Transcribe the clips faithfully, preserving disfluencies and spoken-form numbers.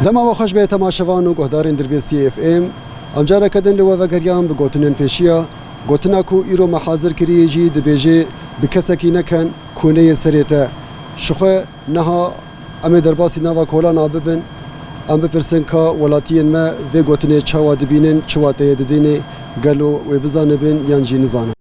Dema we xweş be temaşevan û guhdarên Dirbêsiyê F M. Em careke din li we vegeriyan bi gotinên pêşiya. Gotina ku îro me hazir kiriye jî dibêje, bi kesekî neken ku neyê serê te. Jixwe niha em ê derbasî nava kolana bibin. Em bipirsin ka welatiyên me vê gotinê çawa dibînin, çi wateyê didînê, gelo wê bizanibin yan jî nizanin.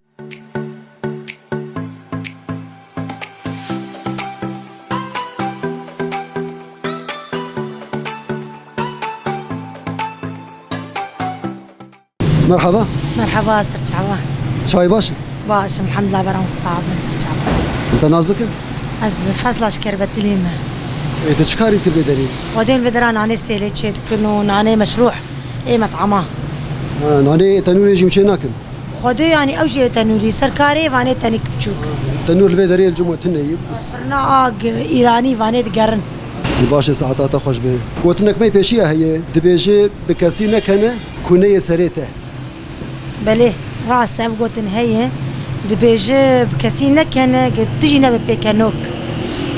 Merhaba. Merhaba, serçava. Çay baş? Baş, elhamdulillah, beram sax bin, serçava. Te nas bikin? Ez Fazla Şekerbetli me. Ê, te çi karî kir vê derê? Xwedên vê dera nanê sêlê çê dikin û nanê meşrûh ê met'ama. Ha, nanê tenûrê jî em çê nakin? Xwedê, yanî ew jî ê tenûrî, serkarê vanê tenîk biçûk. Tenûr li vê derê li cim we tune ye. Firna ag îranî vanê digerin. Baş e, saeta te xweş be. Gotinek me pêşiya heye, dibêje bi kesî nekene ku neyê serê te. Belê, rast e, ev gotin heye. Dibêje bi kesî nekene, tu jî nebe pêkenok.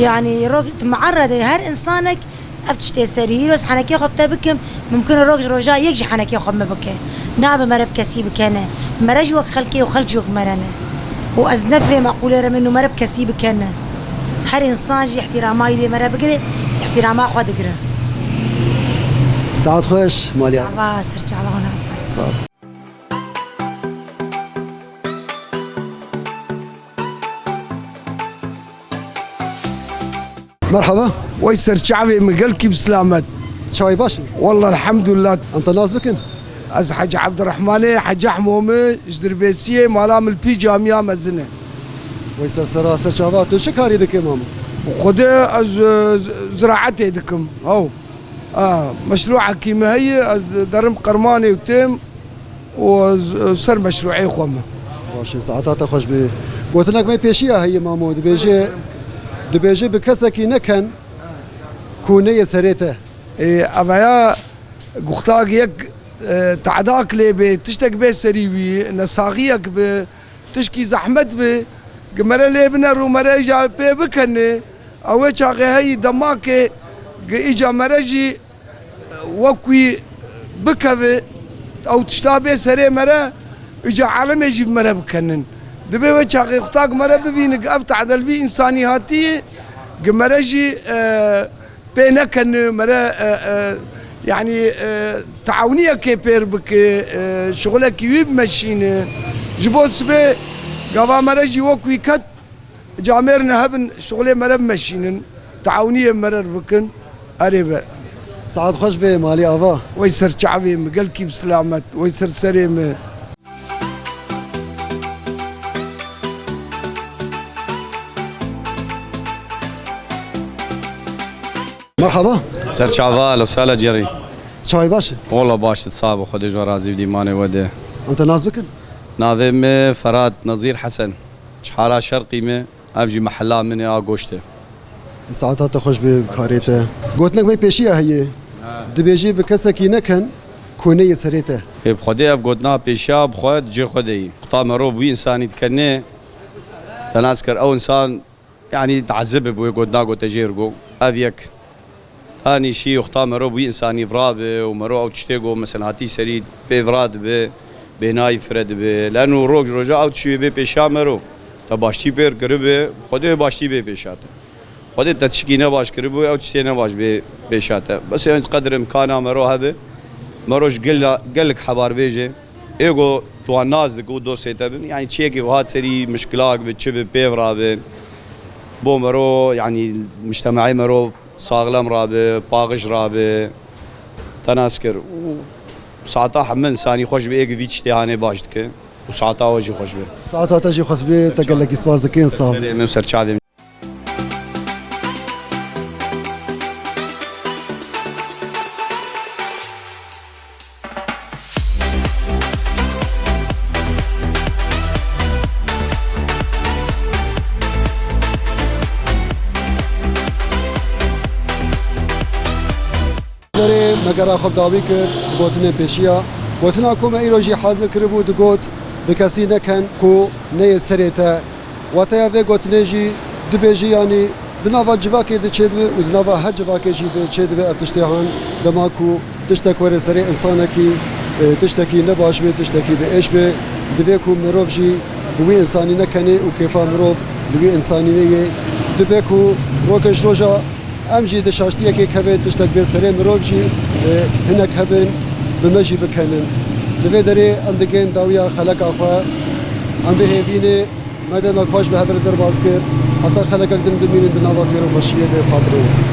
Yanî rok, tu me'erede, her insanek ev tiştê serî. Îro ez henekê xwe bi te bikim, mimkun e rok ji roja yek jî henekê xwe bi min bike. Nabe mere bi kesî bikene. Mere jî wek xelkê û xelk jî wek mere ne. Û ez ne bi vê meqûlê re min û mere bi kesî bikene. Her însan jî îhtîrama yê lê mere bigire, îhtîrama xwe digire. Saet xweş, Maliya. Çava, serçava hona. Sağ ol. Merhaba. Wey serçavê min, gelkî bi silamet. Çawê baş in? Wallah, elhamdulillah. Em te nas bikin? Ez Hecî Ebdirehmanê, Hecî Ehmo min, ji Dirbêsiyê, mala min li pî camiya mezin e. Wey ser sera, ser çava, tu çi karî dikî mamo? Xwedê ez, e, z-, ziraetê dikim. Haw. A, meşrûekî min heye, ez derim Qermanê û têm û ez, e, ser meşrûê xwe me. Baş e, saeta te xweş be. Gotinek me pêşiya heye mamo, dibêje, dibêje bi kesekî neken ku neyê serê te. Ê, eveya guxtak yek, e, te'dak lê bê, tiştek bê serî wî, nesaxiyek bi, tişkî zehmet bi, gi mere lê bine rû mere îca pê bikene, ew ê çaxê heyî demakê, gi îca mere jî wek wî bikeve, ew tişta bê serê mere, îca alemê jî bi mere bikenin. Dibê wê çaxê xutak mere bivîne, gi ev te'del vî însanî hatiye, gi mere jî, e, pê nekin, mere, e, e, yanî, e, teawniyekê pêr bike, e, şixulekî wî bimeşîne. Ji bo sibê gava mere jî wek wî ket, camêrine hebin, şixulê mere bimeşînin, teawniyê mere bikin. Erê be. Saet xweş be, malî ava. Wey ser çavê min, gelkî bi silamet, wey ser serê min. Merhaba. Serçava, lo sala cerî. Çay baş? Wala baş, sağ ol, Xwedê ji we razî bi dîmanê we de. Em te nas bikin? Navê min Ferhat Nezîr Hesen. Çihara Şerqî me, ev jî mehela min e a Goştê. Saeta te xweş be, karê te. Gotinek me pêşiya heye. Ha. Dibêjî bi kesekî neken ku neyê serê te. Ê, bi Xwedê ev gotina pêşiya bi xwe di cê xwe de yî. Xuta mero bi wî însanî dikenê, te nas kir ew însan, yanî, teezib bi wê gotina gote jê re go. Ev yek. Tanî şî xuta mero bi wî însanî vira bi û mero ew tiştê go, mesela hatî serî pê vira dibi, bênayî fire dibi. Leno roj roja ew tiştî wê bê pêşa mero. Te baştî pêr kiribi, Xwedê wê baştî bê pêşa te. Xwedê te tişkî nebaş kiribû, ew tiştê nebaş bê pêşa te. Bes yanî qedir imkana mero hebe. Mero ji gela-, gelek hebar bêje. Ê go tu wan nas dike û dostê te bin. Yanî çiyekî hat serî mişkilak bi, çi bi, pêv rabin. Bo mero, yanî miştemeê mero saxlem rabe, paqij rabe, te nas kir. Û saeta heme însanî xweş be, ê gi vî tiştê hanê baş dike. Û saeta we jî xweş be. Saeta te jî xweş be, te gelekî spas dikin, sağ ol. Serê min, ser çavê min. Derê me gera xwe bi dawî kir, gotinên pêşiya. Gotina ku me îro jî hazir kiribû digot, bi kesî neken ku neyê serê te. Wateya vê gotinê jî dibêjî, yanî Di nava civakê de çêdibe û di nava her civakê jî de çêdibe ev tiştê han, dema ku tiştek were serê însanekî, e, tiştekî ne baş be, tiştekî bi êş be, divê ku mirov jî bi wî însanî nekenê û kêfa mirov li wî însanî neyê. Dibe ku rokê ji roja em jî di şaştiyekê kevin, tiştek bê serê mirov jî, e, hinek hebin, bi me jî bikenin. Di vê derê em digên dawiya xeleka xwe, em vê hêvînê me demek xweş bi hev re derbas kir, heta xelekek din bimînin di nava xêr û xweşiyê de, bi xatirê we.